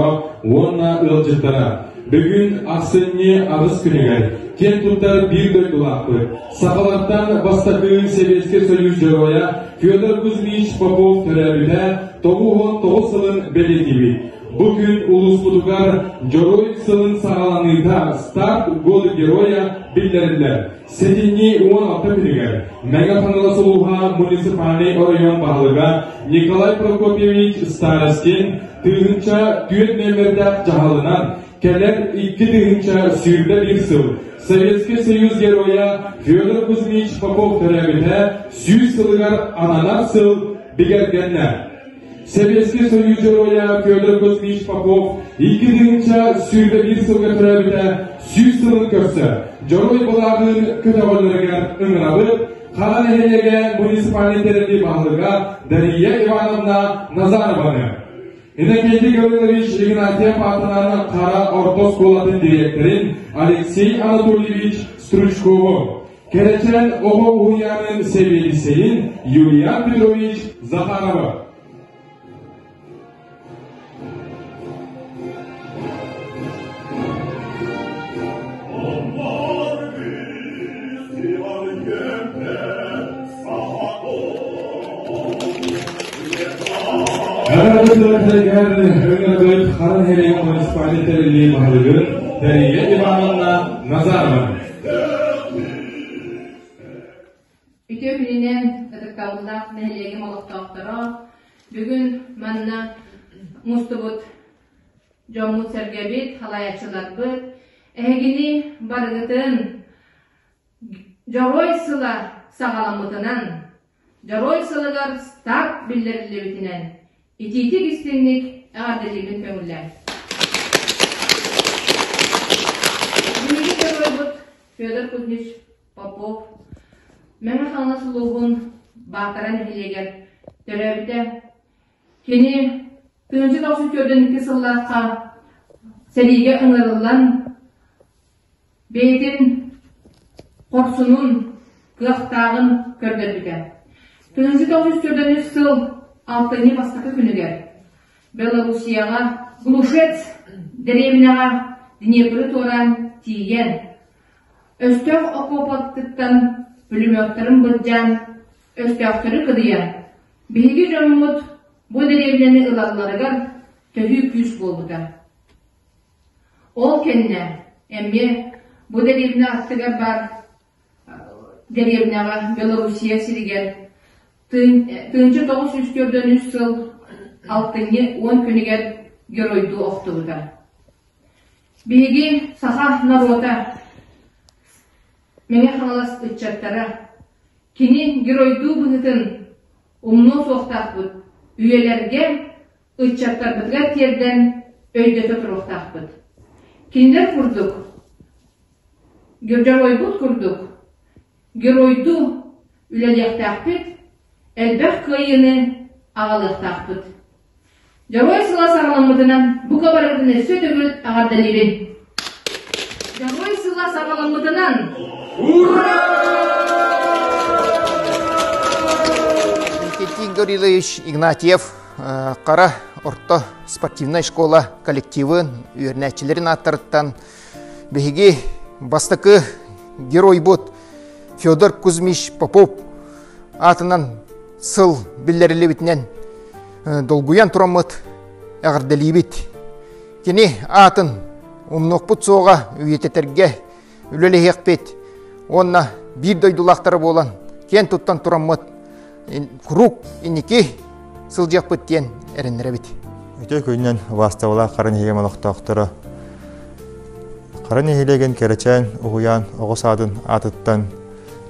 олохтоохторо уонна ыалдьыттара! Бүгүн ахсынньы аҕыс күнүгэр киэн туттар биир дойдулаахпыт, сахалартан бастакы Сэбиэскэй Союз Дьоруойа Федор Кузьмич Попов төрөөбүтэ 99 сылын бэлиэтиибит. Бу күн улууспутугар Дьоруой сылын саҕаланыыта «Старт годы героя» биллэриллэр. Сэтинньи 16 күнүгэр Мэҥэ Хаҥалас улууһа муниципальнай оройуон баһылыга Николай Прокопьевич Старостин 1004 нүөмэрдээх дьаһалынан кэлэр 2021 сыл Советский Союз Геройа Федор Кузьмич Попов төрөөбүтэ 100 сылыгар ананар сыл бигэргэннэ. Сэбиэскэй Союз Дьоруойа Федор Кузьмич Попов 2021 сылга төрөөбүтэ 100 сылын көрсө Дьоруой былааҕын көтөҕөллөрүгэр ыҥырабыт Хара нэһилиэгэ муниципальнай тэрилтэ баһылыга Дария Ивановна Назарованы. Иннокентий Гаврилович Игнатьев аатынан Хара орто оскуолатын дириэктэрин Алексей Анатольевич Стручкову, Кэрэчээн оҕо уһуйаанын сэбиэдиссэйин Юлиан Петрович Захарова. Эҕэрдэ ыҥырбыт Хара нэһилиэгин муниципальнай тэриллии баһылыгын Дария Ивановна Назарова. Үтүө күнүнэн ытыктабыллаах нэһилиэгим олохтоохторо, бүгүн манна мустубут дьоммут-сэргэбит, халайааччыларбыт, эһигини барыгытын Дьоруой сыла саҕаламмытынан, Дьоруой сылыгар старт биллэриллибитинэн итиитик истиҥник эҕэрдэлиибин көҥүллээн. Биһиги дьоруойбут Федор Кузьмич Попов Мэҥэ Хаҥалас улууһун Баатара нэһилиэгэр төрөөбүтэ. Кини 1942 сыллаахха сэриигэ ыҥырыллан бэйэтин хорсунун, кыахтааҕын көрдөрбүтэ. 1943 сыл алтынньы бастакы күнүгэр Белоруссияҕа Глушец дэриэбинэҕэ Днепры туораан тиийэн, өстөөх окуопатыттан пулеметтарын былдьаан, өстөөхтөрү кыдыйан, биһиги дьоммут бу дэриэбинэни ылалларыгар төһүү күүс буолбута. Ол кэннэ эмиэ бу дэриэбинэ аттыгар баар дэриэбинэҕэ Белоруссия сиригэр 1943 сыл алтынньы 10 күнүгэр геройдуу охтубута. Биһиги саха норуота Мэҥэ Хаҥалас ыччаттара кини геройдуу быһыытын умнуо суохтаахпыт, үйэлэргэ ыччаттарбытыгар тиэрдэн өйдөтө туруохтаахпыт. Кинилэр курдук, дьоруойбут курдук, геройдуу үлэлиэхтээхпит, элбэх кыайыыны аҕалыахтаахпыт. Дьоруой сыла саҕаламмытынан бука барыгытын өссө төгүл эҕэрдэлиибин! Дьоруой сыла саҕаламмытынан! Ура! Иннокентий Гаврилович Игнатьев Хара орто спортивнай школа коллективын үөрэнээччилэрин ааттарыттан биһиги бастакы геройбут Федор Кузьмич Попов аатынан сыл биллэриллибитинэн долгуйан тураммыт эҕэрдэлиибит. Кини аатын умнуохпут суоҕа үйэтитэргэ үлэлэһиэхпит уонна биир дойдулаахтара буолан киэн туттан тураммыт куруук инники сылдьыахпыт диэн эрэннэрэбит. Үтүө күнүнэн убаастабылаах Хара нэһилиэгин олохтоохторо Хара нэһилиэгин Кэрэчээн уһуйаан оҕо саадын аатыттан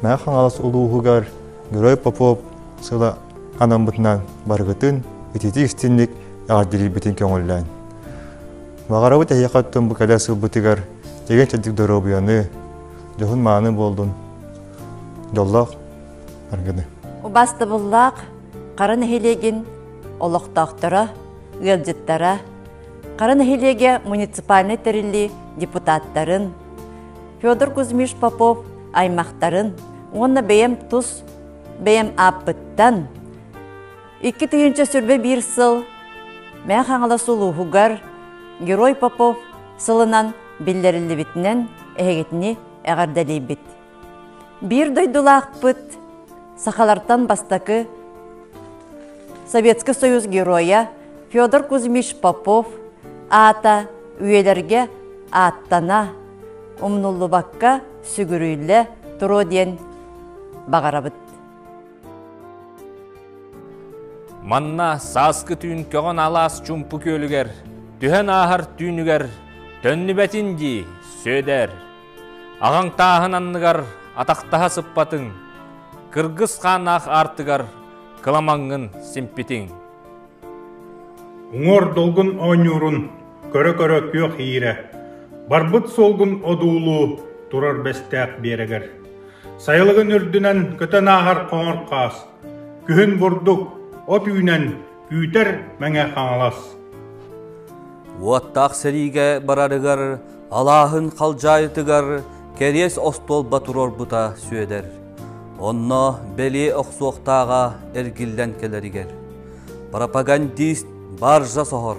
Мэҥэ Хаҥалас улууһугар Герой Попов сыла анаммытынан барыгытын ититик истинник эҕэрдэлиирбитин көҥүллээн. Баҕарабыт эһиэхэ оттон бу кэлэр сылбытыгар чэгиэн-чэбдик доруобуйаны, дьоһун-мааны буоллун, дьоллоох аргыны. Убаастабыллаах Хара нэһилиэгин олохтоохторо, ыалдьыттара, Хара нэһилиэгэ муниципальнай тэриллии депутаттарын, Федор Кузьмич Попов аймахтарын уонна бэйэм тус бэйэм ааппыттан 2021 сыл Мэҥэ Хаҥалас улууһугар. Герой Попов сылынан биллэриллибитинэн эһигитини эҕэрдэлиибит. Биир дойдулаахпыт сахалартан бастакы Советский Союз геройа Федор Кузьмич Попов аата үйэлэргэ ааттана, умнуллубакка сүгүрүллэ туруо диэн баҕарабыт. Манна сааскы түүн көҕөн алаас чумпу күөлүгэр, түһэн ааһар түүнүгэр төннүбэтин дии, Сүөдэр. Аҕаҥ тааһын анныгар атахтаһа сыппатыҥ, кыргыс хааннаах аартыгар кыламаҥҥын симпитиҥ. Уҥуор долгун оонньуурун көрө-көрө күөх иирэ, барбыт суолгун одуулуу турар бэстээх биэрэгэр. Сайылыгын үрдүнэн көтөн ааһар хоҥор хаас, күһүн бурдук, от үүнэн күүтэр Мэҥэ Хаҥалас. Уоттаах сэриигэ барарыгар алааһын халдьаайытыгар кэриэс остуолба туруорбута Сүөдэр. Онно бэлиэ охсуохтааҕа эргиллэн кэлэригэр. Пропагандист баржа соһор,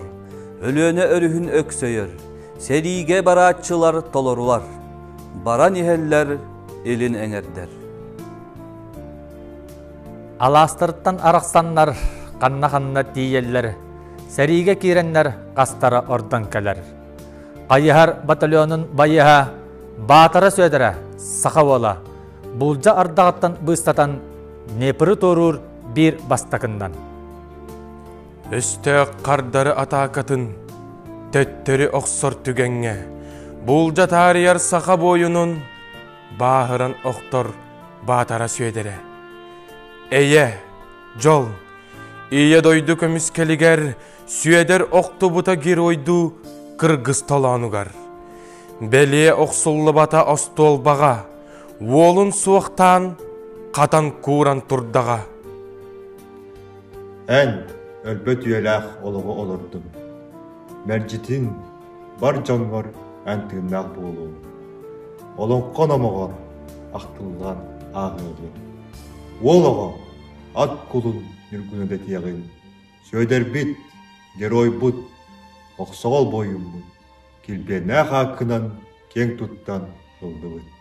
Өлүөнэ өрүһүн өксөйөр, сэриигэ барааччылар толорулар. Баран иһэллэр илин эҥэрдэр. Алаастарыттан арахсаннар ханна-ханна тиийэллэр, сэриигэ киирэннэр хастара ордон кэлэр. Хайыһар батальонун байыһа Баатара Сүөдэрэ, саха уола, булдьа ардаҕыттан быыстатан Днепры туоруур биир бастакыннан. Өстөөх хардары атаакатын төттөрү охсор түгэҥҥэ булдьа таарыйар саха буойунун бааһыран охтор Баатара Сүөдэрэ. Эйэ, дьол, Ийэ дойду көмүскэлигэр Сүөдэр охтубута геройдуу кыргыз толоонугар. Бэлиэ охсуллубата остуолбаҕа, уолун суохтаан хатан кууран турдаҕа. Эн өлбөт үйэлээх олоҕу олордуҥ, мэлдьитин бар дьоҥҥор эн тыыннаах буолуоҥ. Олоҥхо номоҕор ахтыллан ааҕыаҕыҥ. Уол оҕо ат кулун ньургуна дэтиэҕиҥ, Сүөдэрбит, геройбут, охсоҕол буойуммут, килбиэннээх ааккынан киэҥ туттан ыллыбыт.